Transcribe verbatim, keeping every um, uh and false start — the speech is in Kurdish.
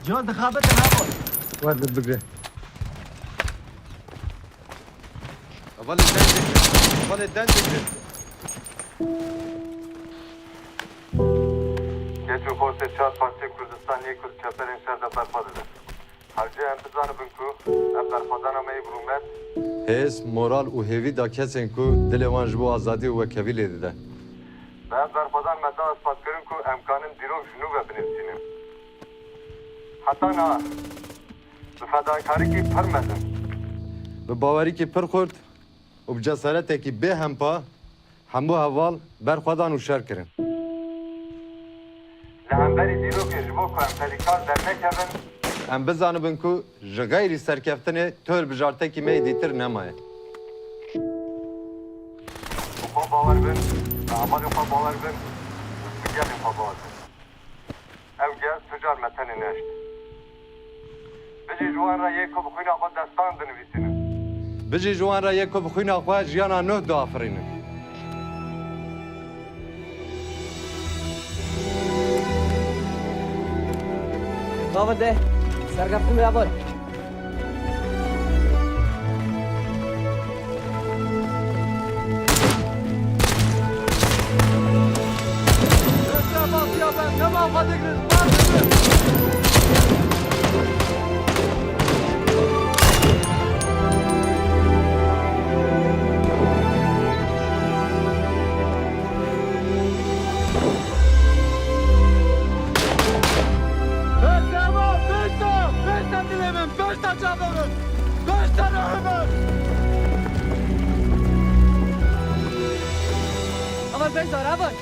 Cihan dixabitin heval. Wer li bigre. Hevalê deng digrin. Hevalê deng digrin. Geç û xortê çar parçeyê Kurdistan yê ku li çeperên şer de berxwe didin. Hewce em bizanibin ku ev berxwedana me yê bi rûmet, hêz, moral û hêvî da kesên ku dilê wan ji bo azadî û wekhevî lê dide. Bi ev berxwedan me da ispatkirin ku em kanin dîrok ji nû ve binivîsînin. Heta niha bi fedakarîkî pir mezin, bi bawerîkî pir xurt û bi cesaretekî bê hempa hemû heval berxwedan û şer kirin. Li hemberî dîrokê ji bo ku em fedîkar dernekevin, em bizanibin ku ji xeyrî serkeftinê tu hilbijartekî me yê dîtir nemaye. Bi xwe bawer bin, bi hevalên xwe bawer bin, bi gelên xwe bawer bin. Ew gel tu car me tenê nehişt. Bijî ji wan re yê ku bi xwîna xwe destan dinivîsînin. Bijî ji wan re yê ku bi xwîna xwe jiyana nuh diafirînin. Bavê de, serkeftin bê heval. Pêşta, pêşta dilê min, pêşta çavê min, pêşta ruhê min. Heval, pêşta, heval.